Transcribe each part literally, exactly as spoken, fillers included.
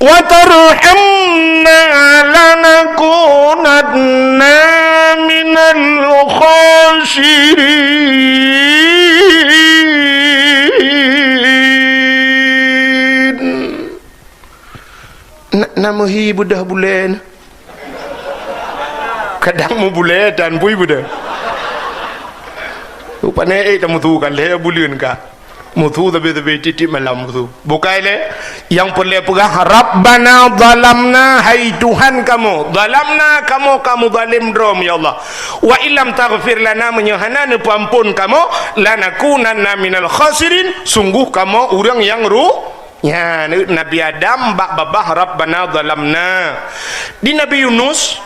وترحمنا لنكونن من الخاسرين. Na, na meuhi beudôh bulèe na. Kadang meubulèe dan bui beudôh. Rupanya, eh, tameusu kan lhèe buleuen ka. Musu sabe-sabe tiep-tiep malam musu. Bukai lé, nyang peureulèe peugah, "Rabbana zalamna," hai Tuhan kamoe, "zalamna," kamoe ka meuzalim droe, ya Allah. "Wa illam taghfir lana," meunyoe hana neupeuamphon kamoe, "lanakunanna minal khasirin," sungguh kamoe ureuëng nyang ru-, nyan, Nabi Adam bak babah, "Rabbana zalamna." Di Nabi Yunus,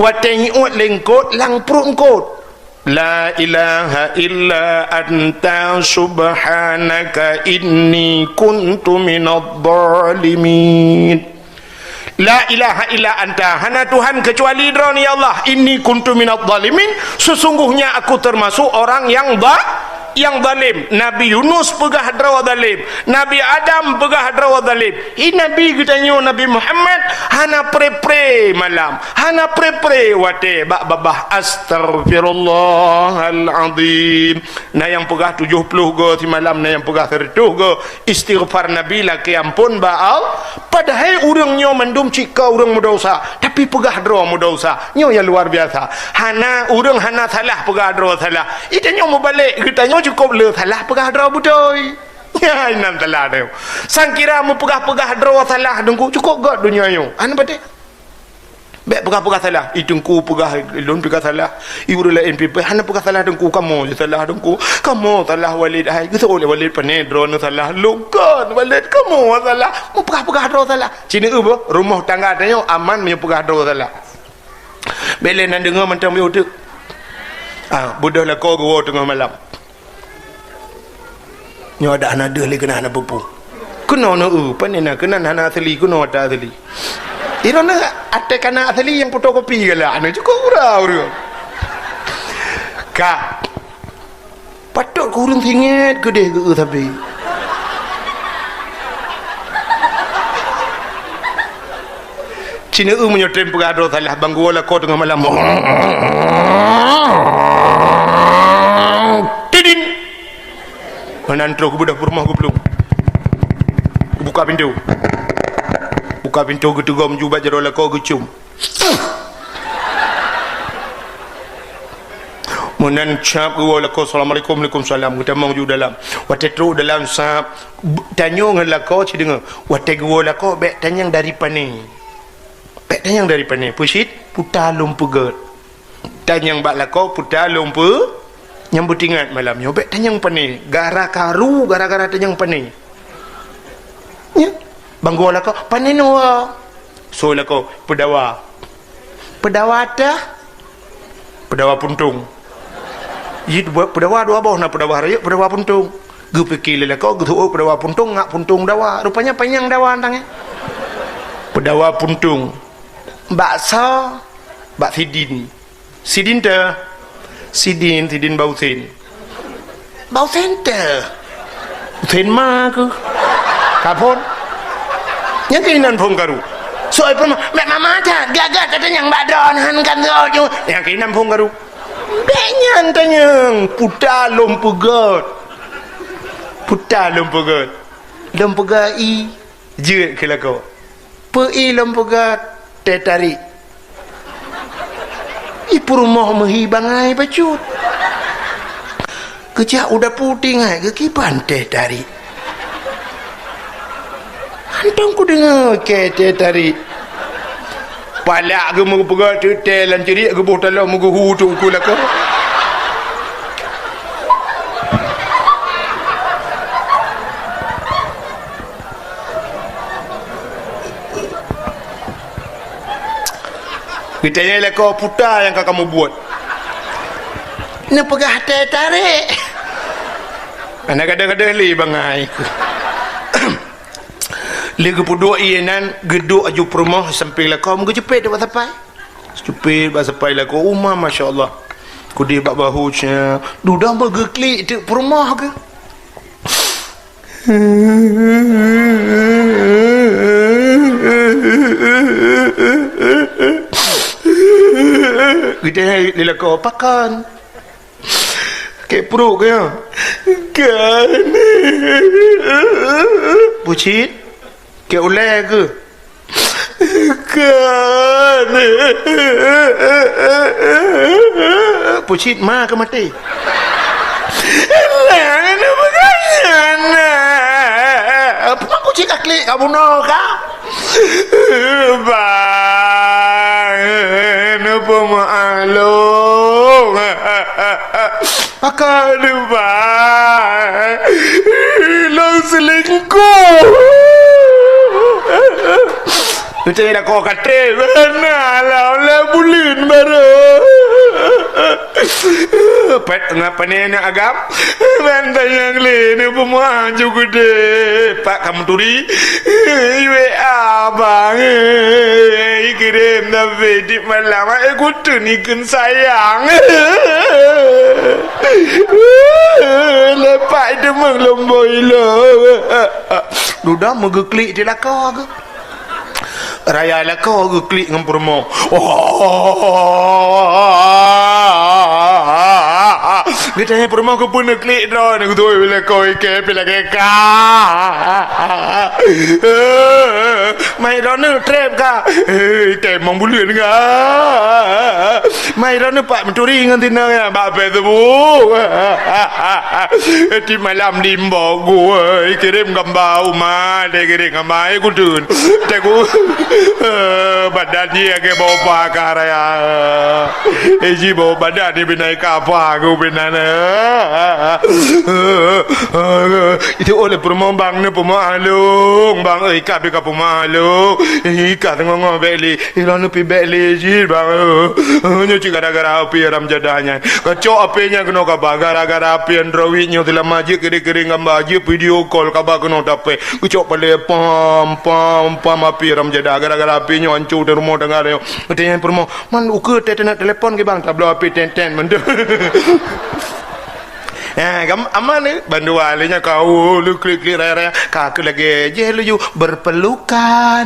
watèe nyiôt lé eungkôt lam pruet eungkôt, "La ilaha illa anta subhanaka inni kuntu minadh dhalimin." La ilaha illa anta, hana Tuhan keucuali Droeneuh, ya Allah. Inni kuntu minadh dhalimin, sesungguhnya aku termasuk orang yang ba-, yang zalim. Nabi Yunus peugah droe zalim. Nabi Adam peugah droe zalim. Hi Nabi geutanyoe Nabi Muhammad hana pre-pre malam, hana pre-pre watèe bak babah, "Astaghfirullahal azim." Na nyang peugah tujoh ploh go simalam, na nyang peugah sireutoh go. Istighfar Nabi lakèe amphon bak Allah. Padahai ureuëng nyoe mandum cit ka ureuëng meudesya, tapi peugah droe meudesya. Nyoe nyang luar biasa. Hana, ureuëng hana salah peugah droe salah. Geutanyoe meubalek, geutanyoe cukôp le salah peugah droe beutôi. Nyan nan salah nyoe. Sangkira meupeugah-peugah droe salah Teungku, cukôp göt donya nyoe. Hana patéh. Bèk peugah-peugah salah. "Ih, Teungku peugah, lôn peugah salah. Ih, ureuëng laén pih hana peugah salah Teungku, kamoe je salah Teungku. Kamoe salah Walid hai." Geuseuôt lé Walid, "Pané droeneuh salah?" "Lôn kon Walid, kamoe salah." Meupeugah-peugah droe salah. Ci neueu beuh, rumoh tangga tanyoe aman meunyoe peugah droe salah. Bèk lé nan deungoe mantong beuh teuk. Ah, beudôh lakoe geuwoe teungoh malam. Nyoe adak hana deuh lé keunan hana peue-peue. Keunoe neueu, pane na keunan hana asli, keunoe ata asli. Droeneuh até kana asli nyang fotokopi galak, neucukôp gura ureuëng. Ka. Patôt keu ureuëng singét keudeh geu sabe. Ci neueu meunyoe tem peugah droe salah, ban geuwoe lakoe teungoh malam. Tidin. Meunan troh geubeudôh peurumoh geuplueng. Geubuka pintoe. Buka pintoe geuteugom ju bak jaroe lakoe geucium. Meunan cap geuwoe lakoe, "Assalamualaikum." "Waalaikumsalam." Geutamong ju dalam. Watèe trok dalam sab, tanyoe ngon lakoe ci deungoe. Watèe geuwoe lakoe bèk tanyong dari pane. Bèk tanyong dari pane. Peusit, puta lôn peugöt. Tanyong bak lakoe, puta lôn peu-, nyang beutingat malam nyoe bèk tanyong pane. Gara karu, gara-gara tanyong pane. Nyan. Ban geuwoe lakoe, pane neuwoe. Soe lakoe, peudawa. Peudawa teuh. Peudawa puntông. Jih peudawa dua boh, na peudawa rayeuk, peudawa puntông. Geupike lé lakoe, geuseuôt peudawa puntông, ngat puntông dawa. Rupanya panyang dawa tang nyan. Peudawa puntông. Bak soe? Bak Sidin. Sidin teuh. Sidin, Sidin Bausen. Bausen teuh. Usen ma keuh. Ka phôn. Nyang keunan phôn karu. Soe phôn ma, "Bèk mama that, gagah that nyang bak droeneuh han kan." Nyang keunan phôn karu. Bèk nyan tanyong, puta lôn peugöt. Puta lôn peugöt. Lôn peugöt ie. Jeuet keu lakoe. Peu ie lôn peugöt, teh tarik. Ih, peurumoh meuhi bangai bacut. Geujak u dapu tinggai geukiban teh tarik. Hantom kudeungoe keu teh tarik. Palak geumeupeugöt teuh teh lam ceurik geuboh taloh meugeuhu teungku lakoe. Geutanyong lakoe, "Puta nyang ka kamoe buet?" "Neupeugah teh tarik." Hana gadôh-gadôh lé bangai. Lé geupeuduek ie nan, geuduek aju peurumoh sampéng lakoe, meugeujeuet bak sapai. Jeuet bak sapai lakoe, uma, masya Allah. Keudeh bak bahu, cia. Dudoe meugeuklik teuk peurumoh keuh. Teuh lé lakoe, "Pakon? Keu pruet keuh?" "Kon." "Bucit? Keu ulée keuh?" "Kon." "Bucit, ma keuh maté?" "Lah, na bukan na." "Peue bucit ka klik ka bunoe ka?" "Bang, neupeumaklum." "Pakon, Bang? Lôn seulingkoh." Teuh lakoe ka trép, na lam lhèe buleuen barô. Pat ngon pane na agam, ban tanyong lé neupeumaklum. Pat ka meuturi, "Iwé abang, ikirém tapi di malam, eh, kuteun ikheun sayang." Lepak deungon lôn boi lôn. Dudoe meugeuklik di lakoe geuh. Raya lakoe geuklik ngon peurumoh. Geutanyong peurumoh, "Keupeue neuklik droe?" "Neukutôi lakoe ikèe pih lagèe ka." "Mai droeneuh trép ka?" "Eh, ikèe limong buleuen ka." "Mai droeneuh pat meuturi ngon tinong nyan?" "Bak Facebook." Di malam dimbok geuh, kirém gamba uma, deh kirém gamba, eh, kuteun. Teku, eh, badan jih lagèe boh pa ka raya. Eh, jih boh badan jih bina ka pa ku bina na. Itu oleh peurumoh bang ni peumaklum. Bang, eh, ka bika peumaklum. Eh, ka teungoh-ngoh bèk lé. Ilôn neupih bèk lé jih, bang. Nyoe cit gara-gara api haram jadah nyan. Kacok api nyan keunoe kaba, gara-gara api Android nyoe seulama jeuet kiri-kiri gamba, jeuet video call kaba keunoe tapé. Kacok palé pam, pam, pam api haram jadah. Gara-gara api nyoe hancô teuh rumoh tangga nyoe. Teuh nyan peurumoh, man ukeue teuh teuneuh telepon keu bang, tabloe api ten-ten mantong. Eh, gam-, aman ni, bandua lé nyan ka, oh, lé klik-klik raya-raya. Ka keu lagèe jih laju berpelukan.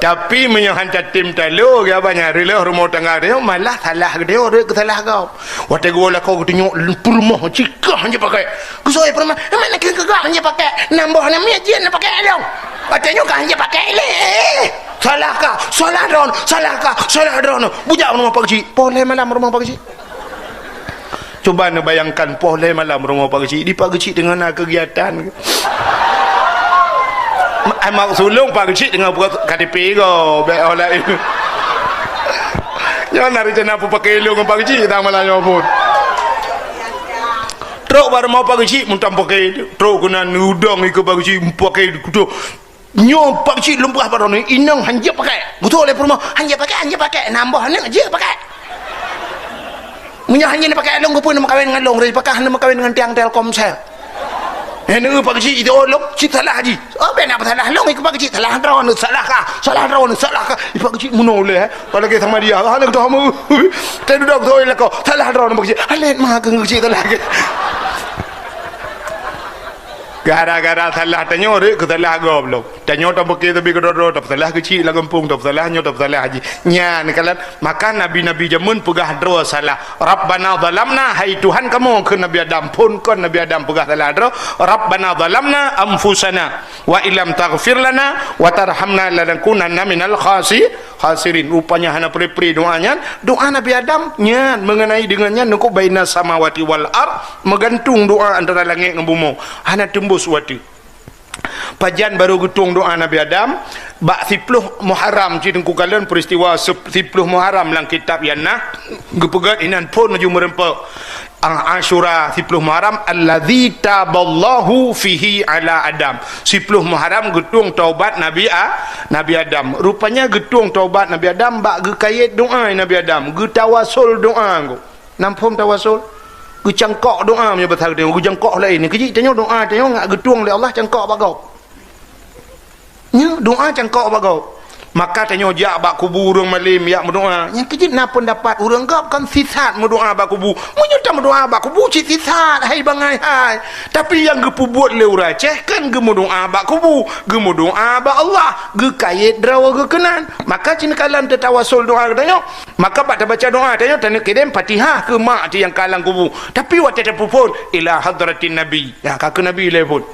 Tapi meunyoe han tatem talo, ya banyak reuloh rumoh tangga dia, malah salah dia, dia ke salah kau. Watèe geuwoe lakoe geutunyok peurumoh, cikah han jipakai. Keusoe peurumoh, "Mak na keu keu han jipakai. Nam boh na miet jeuet na pakai lôn." Watèe nyoe ka han jipakai lé. Salah ka, salah droeneuh, salah ka, salah droeneuh. Bujak rumoh Pak Geuchik. Poh lhèe malam rumoh Pak Geuchik. Cuba neubayangkan poh lhèe malam rumoh Pak Geuchik. Di Pak Geuchik teungoh na keugiatan. Ai mak sulông Pak Geuchik teungoh buka K T P go. Bèk oh laén. Nyoe na rencana peupakai lôn ngon Pak Geuchik tang malam nyoe phôn. Trok bak rumoh Pak Geuchik mantong pakai. Trok keunan udong ikeue Pak Geuchik pakai kuto. Nyoe Pak Geuchik lôn peugah bak droeneuh, inong han jeuet pakai. Beutôi lé peurumoh, han jeuet pakai, han jeuet pakai. Nam boh aneuk jeuet pakai. Meunyoe han jeuet pakai lôn, keupeue neumeukawen ngon lôn, rih pakah neumeukawen ngon tiang Telkomsel. Eh, neu Pak Geuchik itu lôn, cit salah jih. Oh, bèk na peusalah lôn, ikeue Pak Geuchik salah droeneuh, salah ka, salah droeneuh, salah ka. Ih, Pak Geuchik meunoe lé, eh. Kalau lagèe sama dia, hana keudroe meu. Teuh dudoe beutôi lakoe, salah droeneuh Pak Geuchik. Alèh ma keu Geuchik salah. Gara-gara salah tanyoe rhot keu salah gob lom. Tanyoe tapeuke sabe keudroe-droe, tapeusalah Geuchik lam gampông, tapeusalah nyoe, tapeusalah jih. Nyan kalon, maka nabi-nabi jameun peugah droe salah. "Rabbana zalamna," hai Tuhan kamoe, kheun Nabi Adam. Phon kon Nabi Adam peugah salah droe, "Rabbana zalamna anfusana wa illam taghfir lana wa tarhamna lanakunanna minal khasi-, khasirin." Rupanya hana pri-pri doa nyan. Doa Nabi Adam nyan, mengenai dengan nyan, nukub baina samawati wal ard, meugantung doa antara langét ngon bumoe. Hana teumbus watèe. Pajan barô geutueng doa Nabi Adam? Bak siploh Muharram, cit teungku kalon peristiwa sep-, siploh Muharram lam kitab nyan na geupeugah, inan phon laju meureumpok. Ah, Asyura siploh Muharram, alladzi taballahu fihi ala Adam. Siploh Muharram geutueng taubat Nabi A-, Nabi Adam. Rupanya geutueng taubat Nabi Adam bak geukayét doa Nabi Adam, geutawasul doa. Nam phon tawasul? Geucangkok doa meunyoe basa geutanyoe, geujangkok laén. Keu jih tanyoe doa tanyoe ngat geutueng lé Allah cangkok bak gob. Nyoe doa cangkok bak gob. Maka tanyoe jak bak kubu ureuëng malém jak meudoá. Nyang keuh jeuet na peundapat ureuëng gob kon sisat meudoá bak kubu. Meunyoe tameudoá bak kubu cit sisat, hai bangai hai. Tapi nyang geupeubuet lé ureuëng Aceh kan geumeudoá bak kubu, geumeudoá bak Allah, geukayét droe geuh keunan. Maka cit neukalon teutawasul doá geutanyoe. Maka bak tabaca doá tanyoe, taneuk kirém Fatihah keu mak teuh nyang ka lam kubu. Tapi watée tapeuphon, ila hadratin Nabi. Ya, ka keu Nabi lé phon.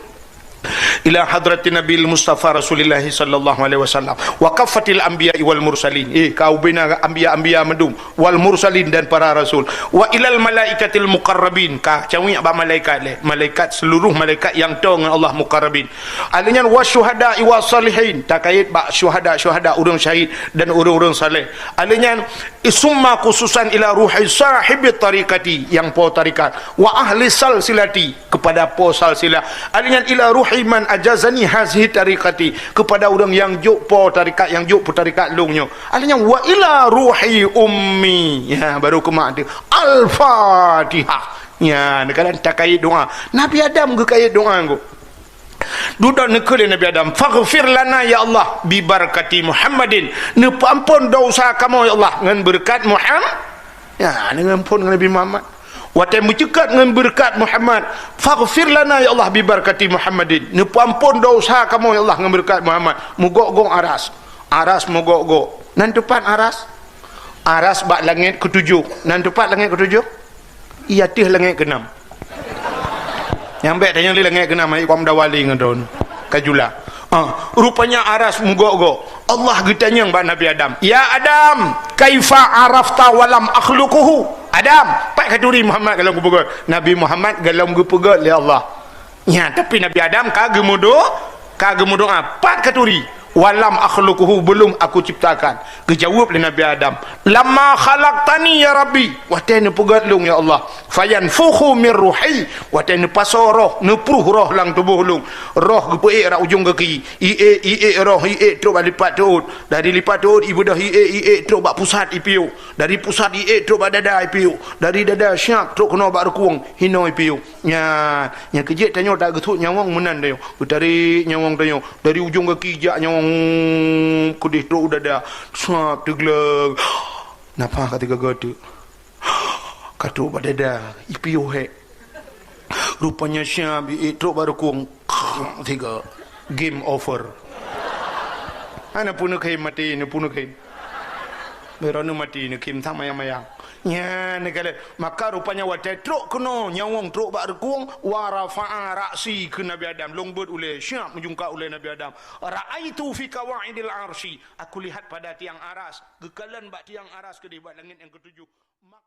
Ila hadratin Nabil Mustafa Rasulillah sallallahu alaihi wasallam wa kaffatil anbiya wal mursalin. Eh, ka ubena anbiya-anbiya mandum, wal mursalin, dan para rasul. Wa ilal malaikatil muqarrabin, ka cawik bak malaikat lé, malaikat, seluruh malaikat nyang toe ngon Allah, muqarrabin. Alheuh nyan wa syuhada wa salihin, takayét bak syuhada-syuhada, ureuëng syahid dan ureuëng-ureuëng saleh. Alheuh nyan summa khususan ila ruhi sahibit tariqati, nyang po tarikat, wa ahli salsilati, kepada po salsilah. Alheuh nyan ila ruhi man ajazani hazihi tariqati, kepada ureuëng nyang jok po tarikat, nyang jok peutarikat lôn nyoe. Alheuh nyan wa ila ruhi ummi. Ya, baru keu mak teuh. Al-Fatihah. Ya, neukalon takayét doá. Nabi Adam geukayét doá ngon dudoe neukheun lé Nabi Adam, "Faghfir lana ya Allah bi barakati Muhammadin." Neupeuamphon desya kamoe ya Allah ngon beureukat Muham-, ya, ngon amphon ngon Nabi Muhammad. Watée meuceukat ngon beureukat Muhammad, "Faghfir lana ya Allah bi barakati Muhammadin." Neupeuamphon desya kamoe ya Allah ngon beureukat Muhammad. Meugok-gok aras. Aras meugok-gok. Nan teupat aras? Aras bak langét keutujoh. Nan teupat langét keutujoh? Iya teuh langét keunam. Nyang bék tanyong lé langét keunam, hai Imam Dawali ngon droen. Kajula. Ah, rupanya aras meugok-gok. Allah geutanyong bak Nabi Adam, "Ya Adam, kaifa arafta walam akhluquhu?" Adam, pat katuri Muhammad golom geupeugét? Nabi Muhammad golom geupeugét lé Allah. Nya, tapi Nabi Adam ka geumudo-, ka geumudoá, pat katuri, "Walam akhluquhu, belum aku ciptakan." Geujaweueb lé Nabi Adam, "Lamma khalaqtani ya Rabbi," watée neupeugét lôn ya Allah, "fayanfukhu mir ruhi," watée neupasoe roh, neupruh roh lam tuboh lôn, roh geupeuék rot ujong gaki, iék, iék roh, iék trok bak lipat teuôt, dari lipat teuôt ibeudôh iék, iék trok bak pusat ipiôh, dari pusat iék trok bak dada ipiôh, dari dada siab trok keunoe bak reukueng hinoe ipiôh. Nya, nyang keuh jeuet tanyoe tageusut nyawöng meunan tanyoe. Geutarék nyawöng tanyoe dari ujong gaki jak nyawöng keudeh trok u dada. Sab teugleng. Nafah ka teuga-ga teuk. Ka trok bak dada, ipiôh hék. Rupanya siab iék trok bak reukueng. Tiga. Game over. Hana peuneuk khem maté, hana peuneuk khem. Beurani maté neukim sang mayang-mayang. Nyan neukalon. Maka rupanya watée trok keunoe nyawöng trok bak reukueng, wa rafa'a ra'si keu Nabi Adam. Lôn beuet ulée, siab meujungkat ulée Nabi Adam. Ra'aitu fi qawaidil arsy. Aku lihat pada tiang aras. Geukalon bak tiang aras keudeh bak langét nyang keutujoh. Mak-